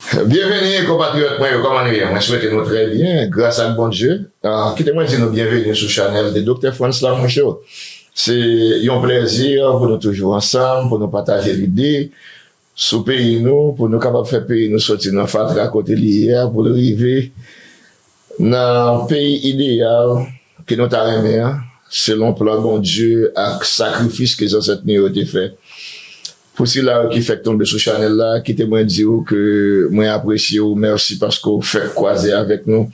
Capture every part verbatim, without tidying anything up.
Byenveni, konpatriyòt mwen yo, kòman nou ye? Mwen swete nou trè byen, gras ak Bondye. Ah, kite mwen di nou byenveni sou chanèl de Doktè Frantz Lamour Show. Se yon plèzi pou nou toujou ansanm, pou nou pataje lide sou peyi nou, pou nou kapab fè peyi nou soti nan fatra kote li ye a, pou l rive nan peyi ideyal ke nou ta renmen an, selon plan Bondye ak sakrifis ke zansèt nou yo te fè. Pou sila yo ki fèk tonbe sou chanèl la, kite mwen di w ke mwen apresye w, mèsi paske w fèk kwaze avèk nou.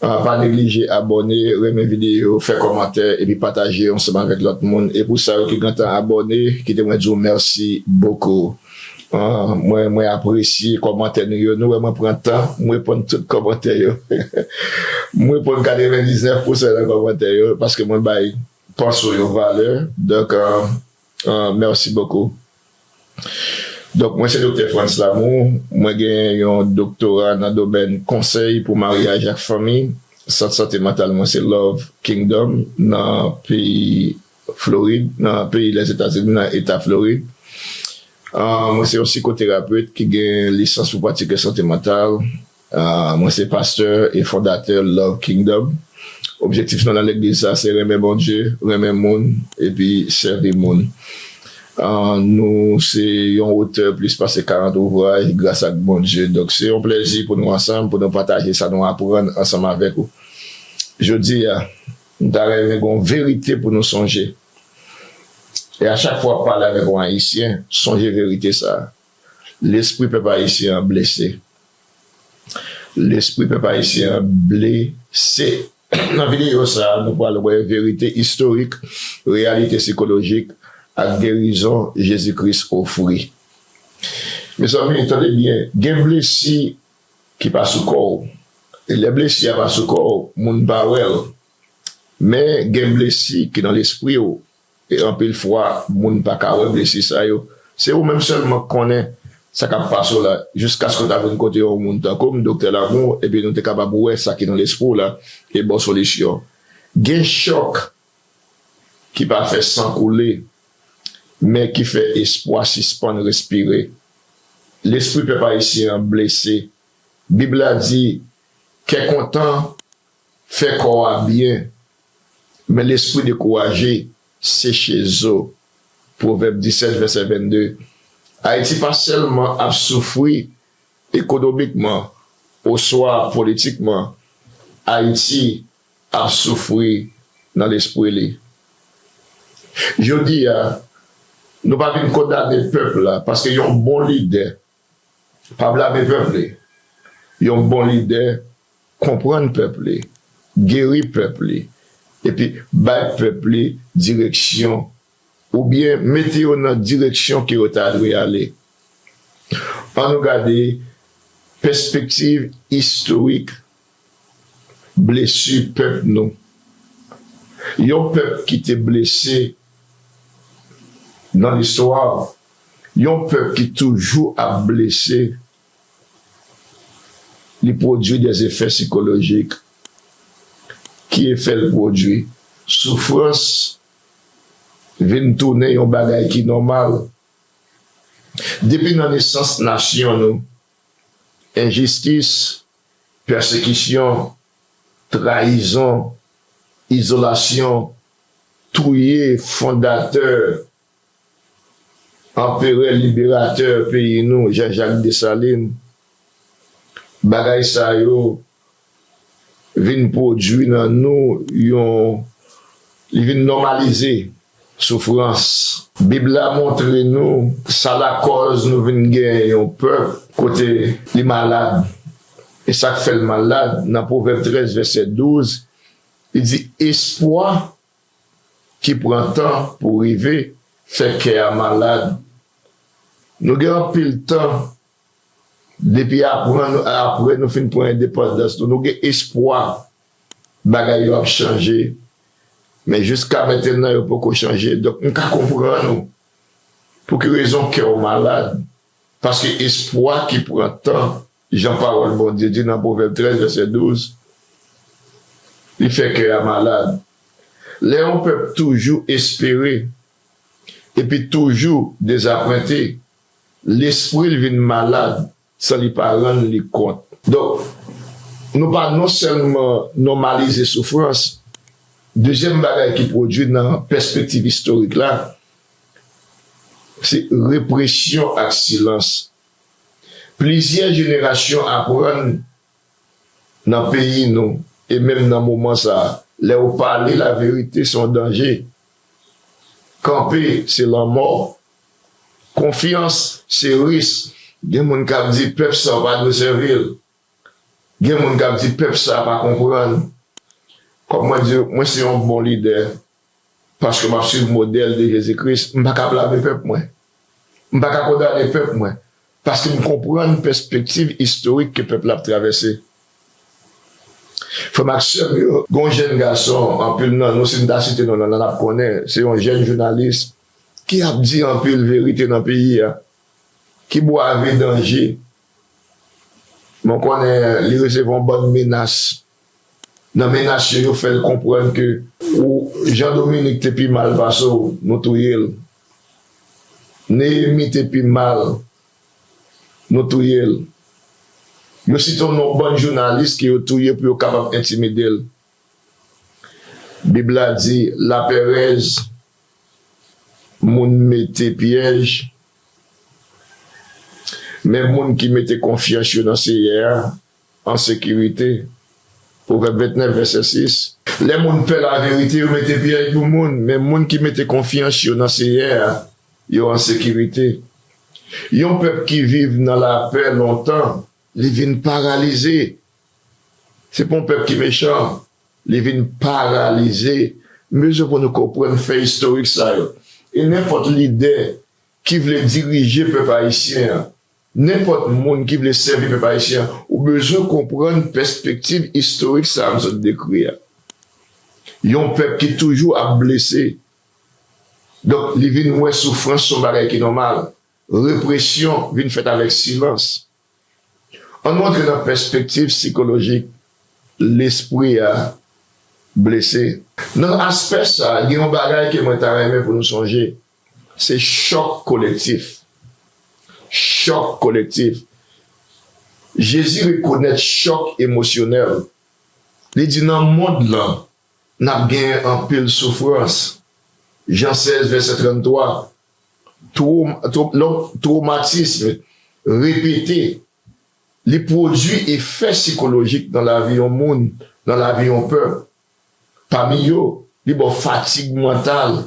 Ah, pa neglije abòne, renmen videyo, fè kòmantè, epi pataje ansanm avèk lòt moun. E pou sa yo ki gentan abòne, kite mwen di w mèsi bokou. Ah, mwen, mwen apresye kòmantè nou yo. Nou wè mwen pran tan, mwen reponn tout kòmantè yo. Mwen reponn katrevendiznèf pousan nan kòmantè yo, paske mwen bay panse yo valè. Donk, ah, ah, mèsi bokou. Donk, mwen se Doktè Frantz Lamour. Mwen gen yon doktora nan domèn konsèy pou maryaj ak fanmi. Sant sante mantal mwen se Love Kingdom nan peyi Florid, nan peyi Lèzetazini, nan eta Florid. Ah, mwen se yon sikoterapet ki gen lisans pou pratike sante mantal. Ah, mwen se pastè e fondatè Love Kingdom. Objektif nou nan legliz sa se renmen Bondye, renmen moun, epi sèvi moun. Ah, nou se yon otè plis pase karant ouvraj gras ak Bondye. Donk, se yon plèzi pou nou ansanm, pou nou pataje sa nou aprann ansanm avèk ou. Jodi a, m ta renmen gen yon verite pou nou sonje. E a chak fwa w ap pale avèk yon Ayisyen, sonje verite sa a. Lespri pèp ayisyen an blese. Lespri pèp ayisyen an blese. Nan videyo sa a, nou pral wè verite istorik, reyalite sikolojik ak gerizon Jezi Kris ofri. Mezanmi, tande byen, gen blesi ki pa sou kò w. E lè blesi a pa sou kò w, moun pa wè l. Men gen blesi ki nan lespri w. E anpil fwa, moun pa ka wè blesi sa yo. Se ou menm sèlman k konnen sa k ap pase w la, jiskaske w ta vin kote yon moun tankou m, Doktè Lamour, epi nou te kapab wè sa ki nan lespri w la, e ba w solisyon. Gen chòk ki pa fè san koule, men ki fè espwa sispann respire. Lespri pèp ayisyen an blese. Bib la di, kè kontan fè kò a byen, men lespri dekouraje seche zo. Pwovèb disèt, vèsè vennde. Ayiti pa sèlman ap soufri ekonomikman oswa politikman, Ayiti ap soufri nan lespri li. Jodi a, nou pa vin kondane pèp la, paske yon bon lidè pa blame pèp li. Yon bon lidè konprann pèp li, geri pèp li, epi bay pèp li direksyon, oubyen mete yo nan direksyon ke yo ta dwe ale. Ann nou gade pèspektiv istorik blesi pèp nou. Yon pèp ki te blese nan listwa, yon pèp ki toujou ap blese, li pwodui dè efè sikolojik. Ki efè l pwodui? Soufrans vin tounen yon bagay ki nòmal. Depi nan nesans nasyon nou, enjistis, pèsekisyon, trayizon, izolasyon, touye fondatè, anperè liberatè peyi nou, Jean-Jacques Dessalines, bagay sa yo vin pwodui nan nou yon, li vin nòmalize soufrans. Bib la montre nou sa lakòz nou vin gen yon pèp kote li malad. E sa k fè l malad, nan Pwovèb trèz, vèsè douz, li di, espwa ki pran tan pou rive fè kè a malad. Nou gen anpil tan depi apre nou, apre nou fin pran endepandans nou, nou gen espwa bagay yo ap chanje. Men jiska mentnan yo poko chanje. Donk, m ka konprann ou. Pou ki rezon kè w malad? Paske espwa ki pran tan, jan pawòl Bondye di nan Pwovèb trèz, vèsè douz, li fè kè a malad. Lè yon pèp toujou espere, epi toujou dezapwente, lespri l vin malad. san li pa rann li kont. Donk, nou pa non sèlman nòmalize soufrans, dezyèm bagay ki pwodui nan pèspektiv istorik la, se represyon ak silans. Plizyè jenerasyon aprann nan peyi nou, e menm nan moman sa a, lè w pale laverite, se yon danje. Kanpe, se lanmò. Konfyans, se risk. Gen moun k ap di pèp sa a pa dwe sèvi l. Gen moun k ap di pèp sa a pa konprann. Kòm mwen di, mwen se yon bon lidè. Paske m ap swiv modèl de Jezi Kris, m pa ka blame pèp mwen. M pa ka kondane pèp mwen. Paske m konprann pèspektiv istorik ke pèp la ap travèse. Frè m ak sè m yo, gen yon jèn gason, anpil nan nou, si m ta site non l, n ap konnen, se yon jèn jounalis ki ap di anpil verite nan peyi a, ki bwave danje. Mwen konnen li resevwa yon bann menas. Nan menas yo, yo fè l konprann ke ou, Jean Dominique te pi mal pase w, nou touye l. Neyemi te pi mal, nou touye l. Yo site yon non bann jounalis ke yo touye pou yo kapab entimide l. Bib la di, lapèrèz, moun mete pyèj, men moun ki mete konfyans yo nan Seyè a an sekirite. Pwovèb vennèf, vèsè sis. Lè moun pè laverite, yo mete pyèj pou moun, men moun ki mete konfyans yo nan Seyè a, yo an sekirite. Yon pèp ki viv nan lapè lontan, li vin paralize. Se pa yon pèp ki mechan, li vin paralize. M bezwen pou nou konprann fè istorik sa yo. E nenpòt lidè ki vle dirije pèp ayisyen an, nenpòt moun ki vle sèvi pèp ayisyen an, ou bezwen konprann pèspektiv istorik sa a m sot dekri a. Yon pèp ki toujou ap blese. Donk, li vin wè soufrans se yon bagay ki nòmal. Represyon vin fèt avèk silans. Ann nou antre nan pèspektiv sikolojik lespri a blese. Nan aspè sa a, gen yon bagay ke mwen ta renmen pou nou sonje. Se chòk kolektif. Chòk kolektif. Jezi rekonèt chòk emosyonèl. Li di nan mond lan, n ap genyen anpil soufrans. Jan sèz, vèsè tranntwa. Two-, two-, lòt twomatism repete, li pwodui efè sikolojik nan lavi yon moun, nan lavi yon pèp. Pami yo, li ba w fatig mantal,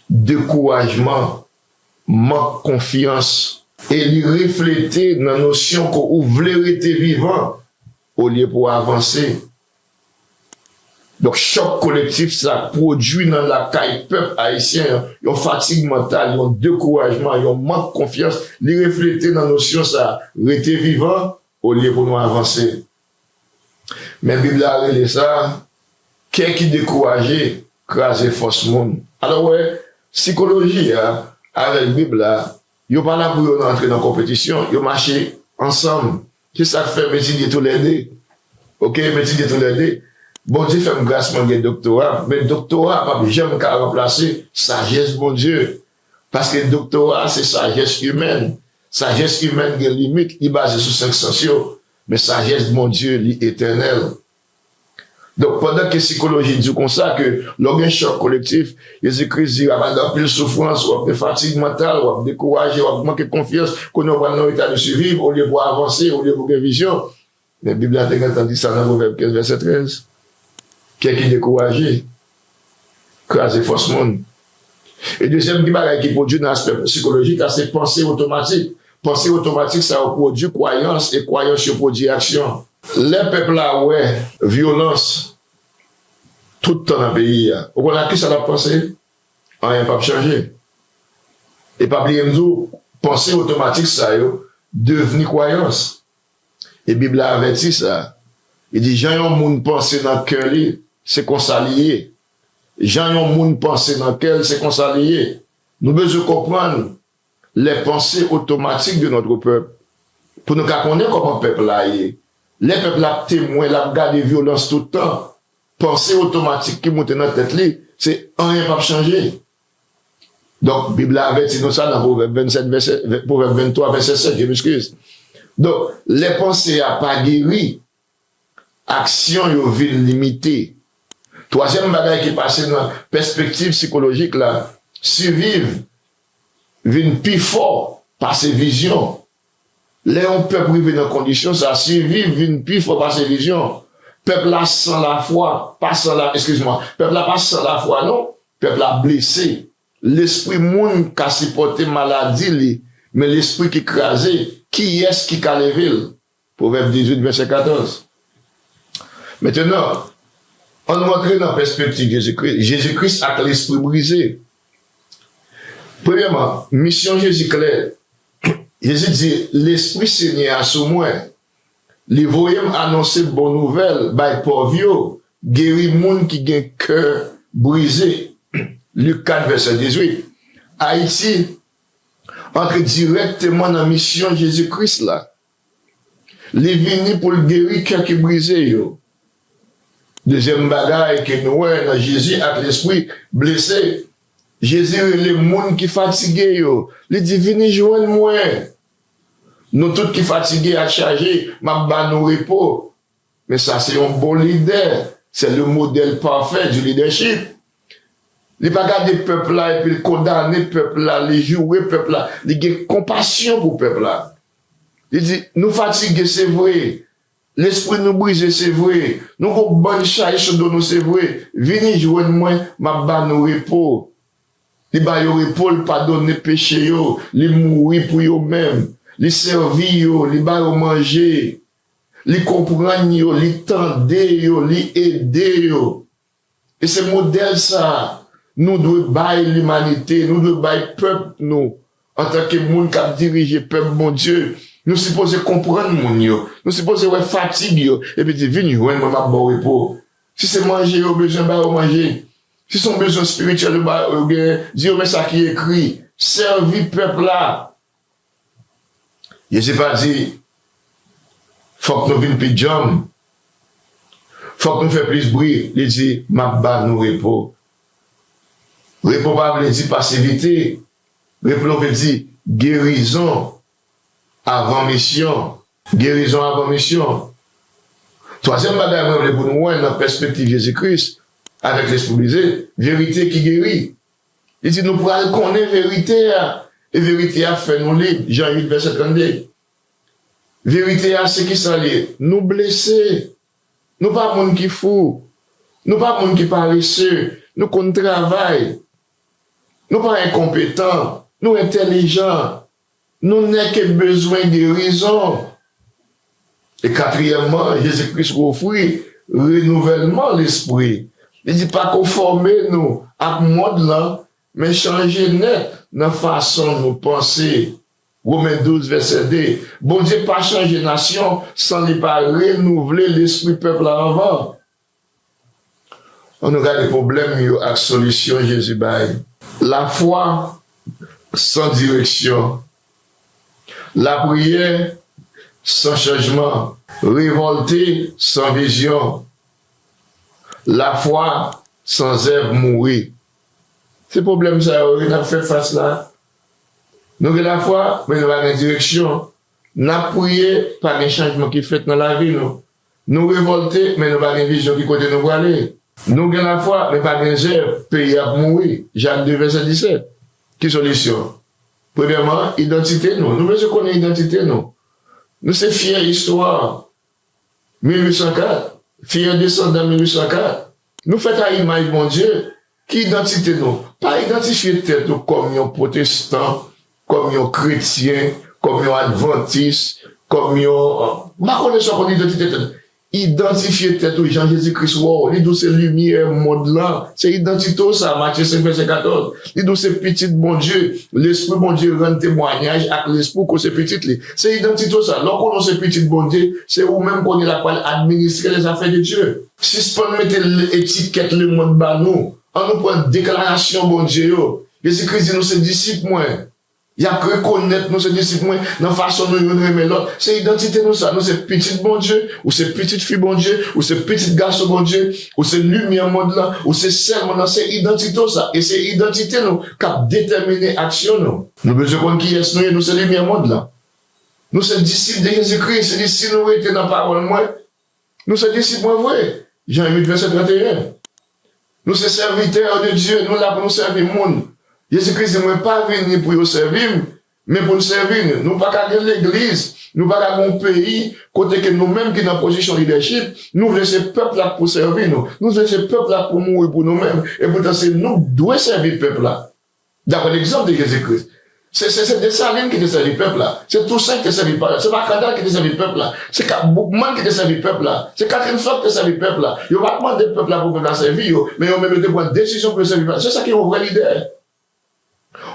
dekourajman, mank konfyans, e li reflete nan nosyon ke ou vle rete vivan olye pou w avanse. Donk, chòk kolektif sa pwodui nan lakay pèp ayisyen an yon fatig mantal, yon dekourajman, yon mank konfyans. Li reflete nan nosyon sa, rete vivan olye pou nou avanse. Men Bib la rele sa, kè ki dekouraje kraze fòs moun. Alò, w wè, sikoloji a avèk Bib la, yo pa la pou yo antre nan konpetisyon, yo mache ansanm. Se sa k fè m etidye toulède. Oke, m etidye toulède. Bondye fè m gras mwen gen doktora, men doktora a p ap janm ka ranplase sajès Bondye. Paske doktora a se sajès imèn. Sajès imèn gen limit, li baze sou senk sans yo. Men sajès Bondye, li etènèl. Donk, pandan ke sikoloji di w konsa ke lè w gen chòk kolektif, Jezi Kris di, w ap gen anpil soufrans, w ap gen fatig mantal, w ap dekouraje, w ap manke konfyans, kounye a w pral nan eta de siviv, olye pou w avanse, olye pou w gen vizyon. Men Bib la te gentan di sa nan Pwovèb kenz, vèsè trèz. Kè ki dekouraje, kraze fòs moun. E dezyèm ki bagay ki pwodui nan aspè sikolojik la, se panse otomatik. Panse otomatik sa yo pwodui kwayans, e kwayans yo pwodui aksyon. Lè pèp la wè vyolans tout tan nan peyi a, ou konn ak kisa l ap panse? Anyen p ap chanje. E pa bliye m di w, panse otomatik sa yo devni kwayans. E Bib la avèti sa. Li di, jan yon moun panse nan kè li, se konsa li ye. Jan yon moun panse nan kè l, se konsa li ye. Nou bezwen konprann les pensées automatiques de notre peuple. Pou nou ka konnen kòman pèp la ye. Lè pèp la ap temwen, l ap gade vyolans tout tan, panse otomatik ki moute nan tèt li, se anyen p ap chanje. Donk, Bib la avèti nou sa nan Pwovèb vennsèt, vèsè, Pwovèb venntwa, vèsè sèt, je m'excuse. Donk, lè panse a pa geri, aksyon yo vin limite. Twazyèm bagay ki pase nan pèspektiv sikolojik la, siviv vin pi fò pase vizyon. Lè yon pèp rive nan kondisyon sa, siviv vin pi fò pase vizyon. Pèp la san lafwa, pa san la, eskiz mwa, pèp la pa san lafwa non, pèp la blese. Lespri moun ka sipòte maladi li, men lespri ki kraze, kiyès ki ka leve l? Pwovèb dizuit, vèsè katòz. Mentenan, ann rantre nan pèspektiv Jezi Kris. Jezi Kris ak lespri brize. Premyèman, misyon Jezi klè. Jezi di, Lespri Senyè a sou mwen. Li voye m anonse bon nouvèl bay pòv yo, geri moun ki gen kè brize. Lik kat, vèsè dizuit. Ayiti antre dirèkteman nan misyon Jezi Kris la. Li vini pou l geri kè ki brize yo. Dezyèm bagay ke nou wè nan Jezi ak lespri blese, Jezi rele moun ki fatige yo. Li di, Vini jwenn mwen. Nou tout ki fatige ak chaje, m ap ba nou repo. Men sa se yon bon lidè. Se le modèl pafè du leadership. Li pa gade pèp la epi l kondane pèp la, li joure pèp la. Li gen konpasyon pou pèp la. Li di, Nou fatige, se vre. Lespri nou brize, se vre. Nou gon bann chay sou do nou, se vre. Vini jwenn mwen, m ap ba nou repo. Li ba yo repo, li padone peche yo, li mouri pou yo menm, li sèvi yo, li ba yo manje, li konprann yo, li tande yo, li ede yo. E se modèl sa a nou dwe bay limanite, nou dwe bay pèp nou, antanke moun k ap dirije pèp Bondye. Nou sipoze konprann moun yo, nou sipoze wè fatig yo, epi di, Vin jwenn mwen, m ap ba w repo. Si se manje yo bezwen, ba yo manje. Si se yon bezwen espirityèl yo ba yo genyen, di yo men sa ki ekri. Sèvi pèp la. Jezi pa di, Fòk nou vin pi djanm. Fòk nou fè plis bri. Li di, M ap ba nou repo. Repo pa vle di pasivite. Repo vle di gerizon avan misyon. Gerizon avan misyon. Twazyèm bagay mwen vle pou nou wè nan pèspektiv Jezi Kris avèk lespri brize, verite ki geri. Li di nou pral konnen verite a, e verite a fè nou lib. Jan uit, vèsè trannde. Verite a se ki sa l ye? Nou blese. Nou pa moun ki fou. Nou pa moun ki parese. Nou konn travay. Nou pa enkonpetan. Nou entèlijan. Nou nèk e bezwen gerizon. E katriyèmman, Jezi Kris ofri renouvèlman lespri. Li di, Pa konfòme nou ak mond lan, men chanje nèt nan fason nou panse. Women douz, vèsè de. Bondye pa chanje nasyon san li pa renouvle lespri pèp la anvan. Ann nou gade pwoblèm yo ak solisyon Jezi bay. Lafwa san direksyon. Lapriyè san chanjman. Revòlte san vizyon. Lafwa san zèv mouri. Se pwoblèm sa yo wi n ap fè fas la. Nou gen lafwa, men nou pa gen direksyon. N ap priye, pa gen chanjman ki fèt nan lavi nou. Nou revòlte, men nou pa gen vizyon ki kote nou prale. Nou gen lafwa, men pa gen zèv, peyi ap mouri. Jak de, vèsè disèt. Ki solisyon? Premyèman, idantite nou. Nou bezwen konnen idantite nou. Nou se fyè istwa mil uit san kat, fyè desandan mil uit san kat. Nou fèt a imaj Bondye. Ki idantite nou? Pa idantifye tèt ou kòm yon pwotestan, kòm yon kretyen, kòm yon advantis, kòm yon, m pa konnen sa w konn idantite tèt. Idantifye tèt ou jan Jezi Kris wè w. Li di w se limyè mond lan. Se idantite w sa, Matye senk vèsè katòz. Li di w se pitit Bondye. Lespri Bondye rann temwayaj ak lespri w ke w se pitit li. Se idantite w sa. Lè w konnen w se pitit Bondye, se ou menm kounye a l ap pral administre les affaires de Dieu. Sispann mete l-, etikèt lemonn ba nou. Ann nou pran deklarasyon Bondye yo. Jezi Kris di nou se disip mwen. Y ap rekonèt nou se disip mwen nan fason nou youn renmen lòt. Se idantite nou sa. Nou se pitit Bondye, ou se pitit fi Bondye, ou se pitit gason Bondye, ou se limyè mond lan, ou se sèl mond lan. Se idantite w sa. E se idantite nou k ap detèmine aksyon nou. Nou bezwen konn kiyès nou ye, nou se limyè mond lan. Nou se disip de Jezi Kris. Li di, si nou rete nan pawòl mwen, nou se disip mwen vre. Jan uit, vèsè trannteyen. Nou se sèvitè de Dye, nou la pou nou sèvi moun. Jezi Kris di, mwen pa vini pou yo sèvi m, men pou n sèvi nou. Nou pa ka gen legliz, nou pa ka gen yon peyi kote ke nou menm ki nan pozisyon lidèchip, nou vle se pèp la k pou sèvi nou. Nou vle se pèp la k pou mouri pou nou menm. E poutan se nou k dwe sèvi pèp la. Daprè legzanp de Jezi Kris. Se, se, se Desalin ki te sèvi pèp la. Se Tousen ki te sèvi pèp la. Se Makandal ki te sèvi pèp la. Se Ka-, Boukman ki te sèvi pèp la. Se Katrin Flò ki te sèvi pèp la. Yo pa t mande pèp la pou pèp la sèvi yo, men yo menm yo te pran desizyon pou yo sèvi pèp la. Se sa ki yon vrè lidè.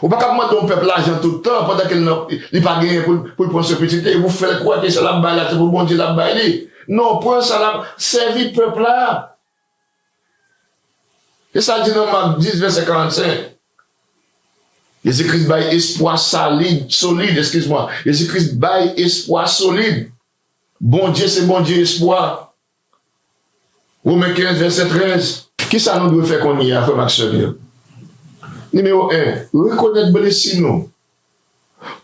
Ou pa ka ap mande yon pèp lajan tout tan pandan ke l nan, li pa genyen pou, pou l pran swen pitit li, epi w fè l kwè ke sa l ap bay la, se pou Bondye l ap bay li. Non, pran sa l ap sèvi pèp la. E sa l di nan Mak dis, vèsè karannsenk. Jezi Kris bay espwa salid, solid, eskiz mwa. Jezi Kris bay espwa solid. Bondye se Bondye espwa. Women kenz, vèsè trèz. Kisa nou dwe fè kounye a, frè m ak sè m yo? Nimewo en, rekonèt blesi nou.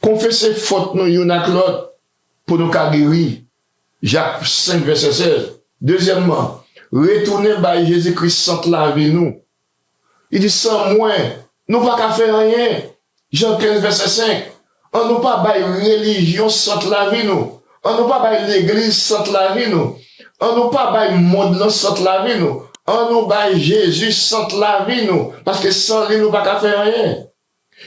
Konfese fòt nou youn ak lòt pou nou ka geri. Jak senk, vèsè sèz. Dezyèmman, retounen bay Jezi Kris sant lavi nou. Li di, san mwen, nou pa ka fè anyen. Jan kenz, vèsè senk. An nou pa bay relijyon sant lavi nou. An nou pa bay legliz sant lavi nou. An nou pa bay mond lan sant lavi nou. An nou bay Jezi sant lavi nou. Paske san li, nou pa ka fè anyen.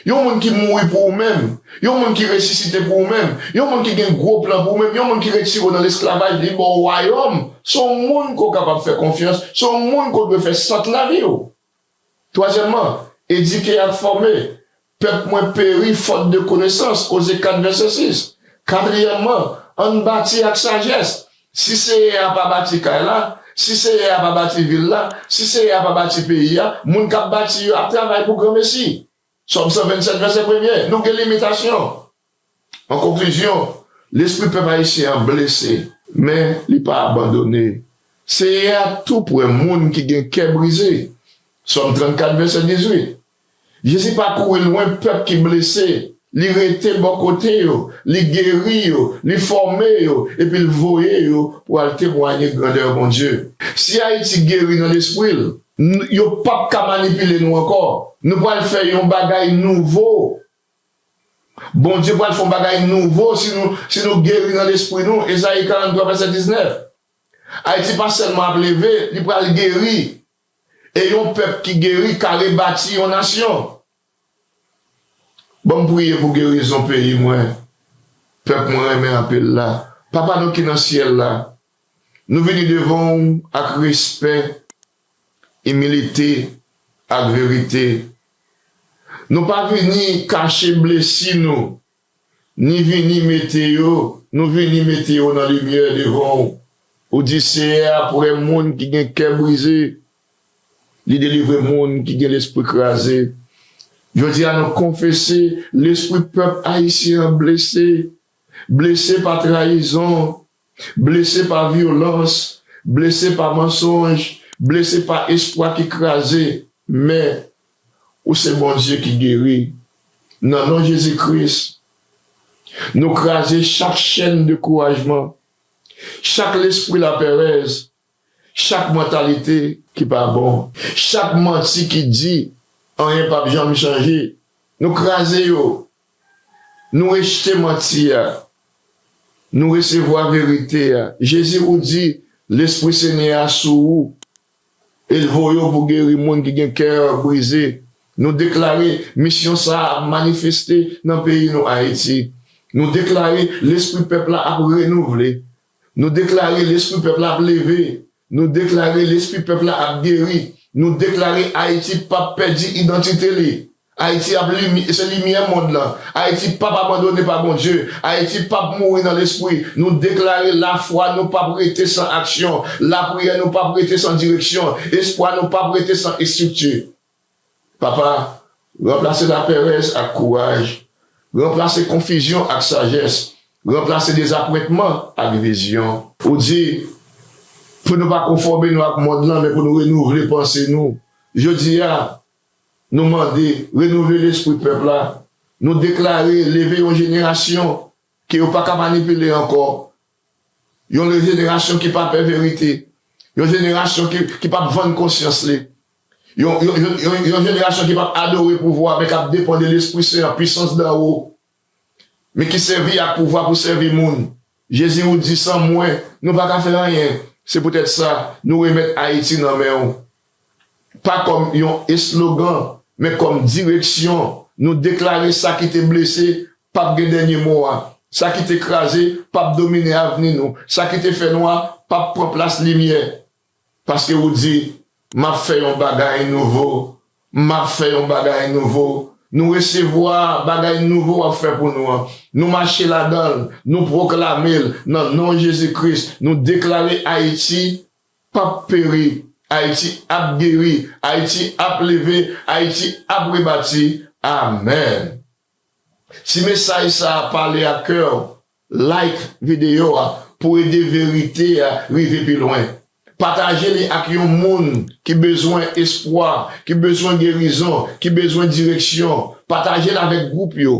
Yon moun ki mouri pou ou menm, yon moun ki resisite pou ou menm, yon moun ki gen gwo plan pou ou menm, yon moun ki retire w nan lesklavaj, li ba w wayòm, se yon moun ke w kapab fè konfyans, se yon moun ke w dwe fè sant lavi w. Twazyèmman, edike ak fòme. Pèp mwen peri fòt de konesans, Koze kat vèsè sis. Katriyèmman, ann bati ak sajès. Si Seyè a pa bati kay la, si Seyè a pa bati vil la, si Seyè a pa bati peyi a, moun k ap bati yo ap travay pou granmesi. Sòm san vennsèt, vèsè premye, nou gen limitasyon. An konklizyon, lespri pèp ayisyen an blese, men li pa abandone. Seyè a tou pre moun ki gen kè brize. Sòm trannkat, vèsè dizuit. Jezi pa kouri lwen pèp ki blese, li rete bò kote yo, li geri yo, li fòme yo, epi l voye yo pou al temwaye grandè Bondye. Si Ayiti geri nan lespri l, n-, yo p ap ka manipile nou ankò. Nou pral fè yon bagay nouvo. Bondye pral fè yon bagay nouvo si nou, si nou geri nan lespri nou. Ezayi karanntwa, vèsè diznèf. Ayiti pa sèlman ap leve, li pral geri. E yon pèp ki geri ka rebati yon nasyon. Ban m priye pou gerizon peyi mwen, pèp mwen renmen anpil la. Papa nou ki nan syèl la, nou vini devan w ak respè, imilite, ak verite. Nou pa vini kache blesi nou, ni vini mete yo, nou vini mete yo nan limyè devan w. Ou di, Seyè a pre moun ki gen kè brize, li delivre moun ki gen lespri kraze. Jodi a, nou konfese lespri pèp ayisyen an blese, blese pa trayizon, blese pa vyolans, blese pa mansonj, blese pa espwa ki kraze. Men, ou se Bondye ki geri. Nan non Jezi Kris, nou kraze chak chèn dekourajman, chak lespri lapèrèz, chak mantalite ki pa bon, chak manti ki di anyen p ap janm chanje. Nou kraze yo. Nou rejte manti a. Nou resevwa verite a. Jezi, ou di, Lespri Senyè a sou ou, e l voye w pou geri moun ki gen kè brize. Nou deklare misyon sa a ap manifeste nan peyi nou, Ayiti. Nou deklare lespri pèp la ap renouvle. Nou deklare lespri pèp la ap leve. Nou deklare lespri pèp la ap geri. Nou deklare Ayiti p ap pèdi idantite li. Ayiti ap limi-, se limyè mond lan. Ayiti p ap abandone pa Bondye. Ayiti p ap mouri nan lespri. Nou deklare lafwa nou p ap rete san aksyon. Lapriyè nou p ap rete san direksyon. Espwa nou p ap rete san estrikti. Papa, ranplase lapèrèz ak kouraj. Ranplase konfizyon ak sajès. Ranplase dezapwentman ak vizyon. Ou di, pou nou pa konfòme nou ak mond lan, men pou nou renouvle panse nou. Jodi a, nou mande, renouvle lespri pèp la. Nou deklare, leve yon jenerasyon ke yo pa ka manipile ankò. Yon jenerasyon ki pa pè verite. Yon jenerasyon ki, ki p ap vann konsyans li. Yon, yon, yon, yon, yon jenerasyon ki p ap adore pouvwa, men k ap depann de Lespri Sen an, pisans danwo. Men ki sèvi ak pouvwa pou sèvi moun. Jezi ou di, san mwen, nou pa ka fè anyen. Se poutèt sa, nou remèt Ayiti nan men w. Pa kòm yon eslogan, men kòm direksyon. Nou deklare sa ki te blese p ap gen dènye mo a. Sa ki te kraze p ap domine avni nou. Sa ki te fè nwa p ap pran plas limyè. Paske ou di, m ap fè yon bagay nouvo. M ap fè yon bagay nouvo. Nou resevwa bagay nouvo w ap fè pou nou an. Nou mache ladan l. Nou pwoklame l nan non Jezi Kris. Nou deklare Ayiti p ap peri. Ayiti ap geri. Ayiti ap leve. Ayiti ap rebati. Amèn. Si mesaj sa a pale ak kè w, like videyo a pou ede verite a rive pi lwen. Pataje li ak yon moun ki bezwen espwa, ki bezwen gerizon, ki bezwen direksyon. Pataje l avèk gwoup yo.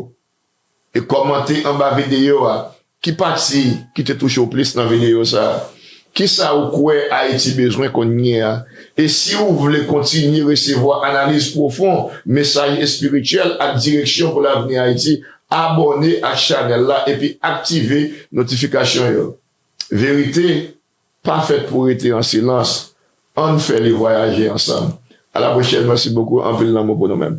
E kòmante anba videyo a. Ki pati ki te touche w plis nan videyo sa a? Kisa ou kwè Ayiti bezwen kounye a? E si w vle kontinye resevwa analiz pwofon, mesaj espirityèl ak direksyon pou lavni Ayiti, abòne ak chanèl la epi aktive notifikasyon yo. Verite pa fèt pou rete an silans. Ann fè li vwayaje ansanm. A la pwochèn, mèsi bokou, anpil lanmou pou nou menm.